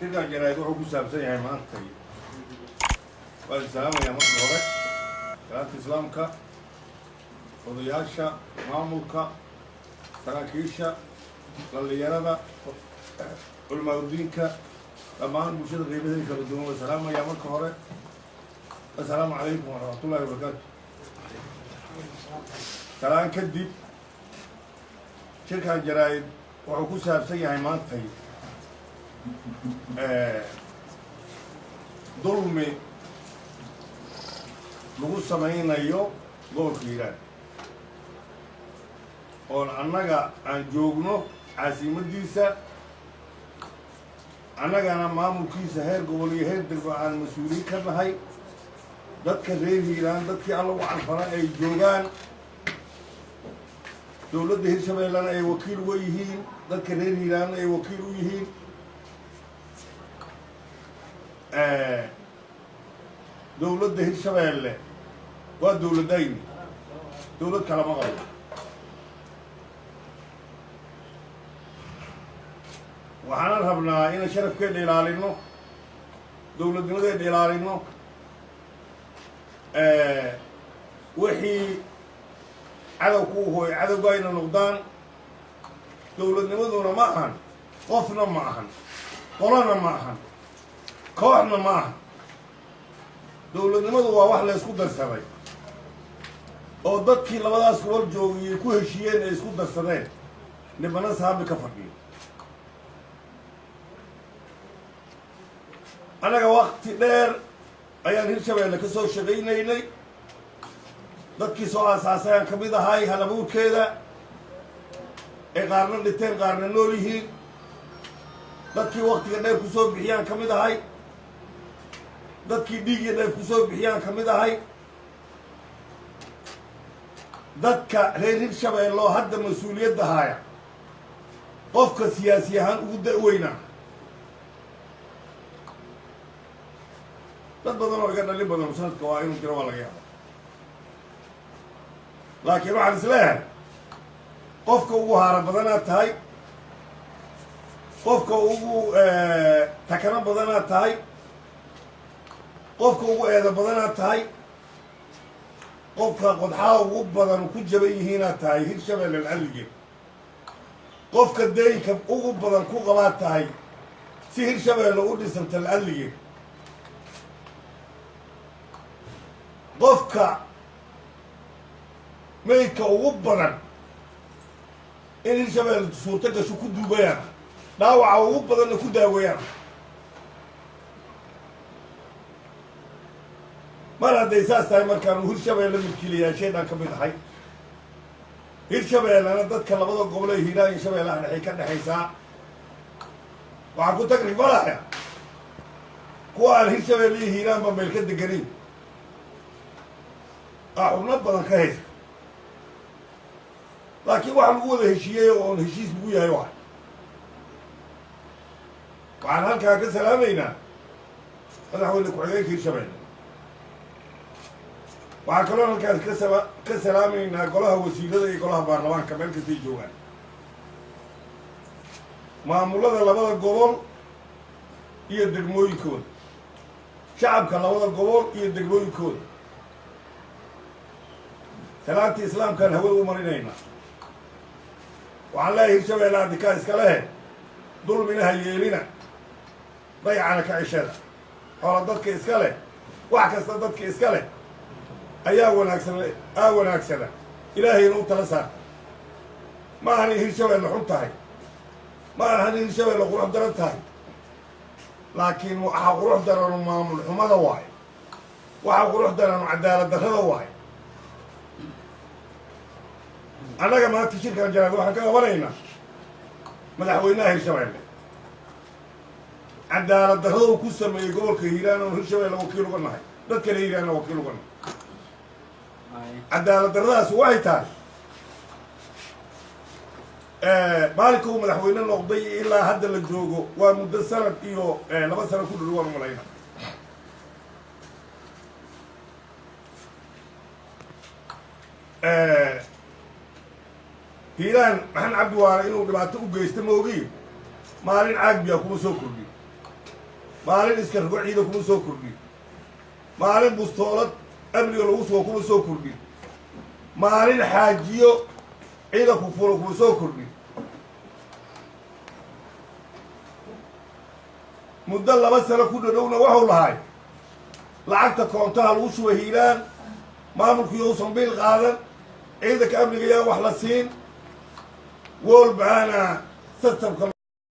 Shirkan jaraa'id wuxuu ku saabsan yahay maantay. Waan salaamayaa marka hore salaanta Islaamka, odayaasha, maamulka, saraakiisha, dhallinyarada, culamaauddiinka, dhammaan bulshada qeybaheeda kala duwan. Waan salaamayaa marka hore. Assalaamu calaykum waraxmatullahi wabarakaatu. Salaan kadib, shirkan jaraa'id wuxuu ku saabsan yahay maantay dulmi lagu samaynayo gobolka Hiiraan, oon annaga aan joogno caasimadiisa, annagana maamulkiisa heer gobol iyo heer degmo aan mas-uuliyiin ka nahay. Dadka reer Hiiraan, dadkii Alla u canfara ay joogaan, dowladda Hirshabeellena ay wakiil uga yihiin, dadka reer Hiiraanna ay wakiil u yihiin. Dowladda Hirshabeelle waa dowladayni, dowlad kalama qabo. Waxaanan rabnaa inaan sharafkeedha ilaalino, dowladnimadeedha ilaalino. Wixii cadow ku hooy cadowga ayna noqdaan. Dowladnimaduna ma ahan qofna, ma ahan qolona, ma ahan kooxna, ma ahan. Dowladnimadu waa wax la ysku darsaday oo dadkii labadaas gobol joogiyay ku heshiiyeen, ay isku darsadeen, nimana saabi ka fadhiyo. Annaga wakti dheer ayaan Hirshabeelle ka soo shaqaynaynay. Dadkii soo aasaasay aan ka mid ahay, halabuurkeeda ay qaarna dhinteen, qaarna nool yihiin. Dadkii waktiga dheer kusoo bixiyaan ka mid ahay, dadkii dhiigiyo dheer kusoo bixiyaan ka mid ahay. Dadka reer Hirshabeelle oo hadda mas-uuliyadda haaya, qofka siyaasi ahaan ugu da-weynaa, dad badan oo iga dhalin badan sanadka waa inuu jiro, waa laga yaaba, laakiin waxaan is leeyahay qofka ugu haara badanaad tahay, qofka ugu takano badanaad tahay, qofka ugu eeda badanaad tahay, qofka qodxaa ugu badan ku jaban yihiinaad tahay Hirshabeelle lacalligeed, qofka deynka ugu badan ku qabaad tahay si Hirshabeelle u dhisanta lacalligeed, qofka maydka ugu badan in Hirshabeelle suurto gasho ku duubayaan, dhaawaca ugu badanna ku daaweeyaan. Mar hadday saas tahay, markaanu Hirshabeelle milkiilayaasheedaan ka mid ahay. Hirshabeellena dadka labada gobol ee Hiiraan iyo Shabeellaha dhexay ka dhexaysaa. Waxaan ku tagrifalaya kuwa aan Hirshabeelle iyo Hiiraanba meel ka deganayn, aa xubno badan ka haysta, laakiin waxa lagu wada heshiiyey oon heshiis lagu yahay. Waay waxaan halkaa ka salaamaynaa madaxweyne ku-xigeenka Hirshabeelle. Waxaan kaloo halkaas ka salaamaynaa golaha wasiirada iyo golaha baarlamaanka meel kastay joogaan, maamulada labada gobol iyo degmooyinkooda, shacabka labada gobol iyo degmooyinkooda. Salaantii Islaamkaan hawada u marinaynaa. Waxaan leeyahay Hirshabeelle addikaa iska lehe, dulmina ha yeelina, dayacana ka ceshada. Xoola dadka iska leh, wax kasta dadka iska leh ayaa wanaagsan, aa wanaagsana, Ilaahayna u tala saarta. Ma ahan in Hirshabeelle xun tahay, ma ahan in Hirshabeelle qurux daran tahay, laakiin waxaa qurux daranu maamul xumada waaye, waxaa qurux daranu cadaalad darrada waaye. Annaga maanta shirkan jaraad waxaan ka qabanaynaa madaxweynaha Hirshabeelle cadaalad darrada uu ku sameeyey gobolka Hiiraan, oon Hirshabeelle wakiil uga nahay, dad kale Hiiraanna wakiil uga nahay. Cadaalad darradaasi waxay tahay, maalinka uu madaxweyne noqday ilaa hadda la joogo waa muddo sanad iyo 2 sano ku dhow, waan umalayna. Hiiraan Maxamed Cabdi Waare inuu dhibaato u geysto moogiin, maalin caagbiyaa kuma soo kordhin. Maalin iska rogo ciidan kuma soo kordhin, maalin bustoolad amniga lagu sugo kuma soo kordhin, maalin xaajiyo ciidanku fulo kuma soo kordhin. Muddo 2 sano ku dhadhowna waxuu lahay lacagta koontaha lagu shuba Hiiraan, maamulkiiyo uusan biil qaadan, ciidanka amniga yaan wax la siin, wool baana systemka.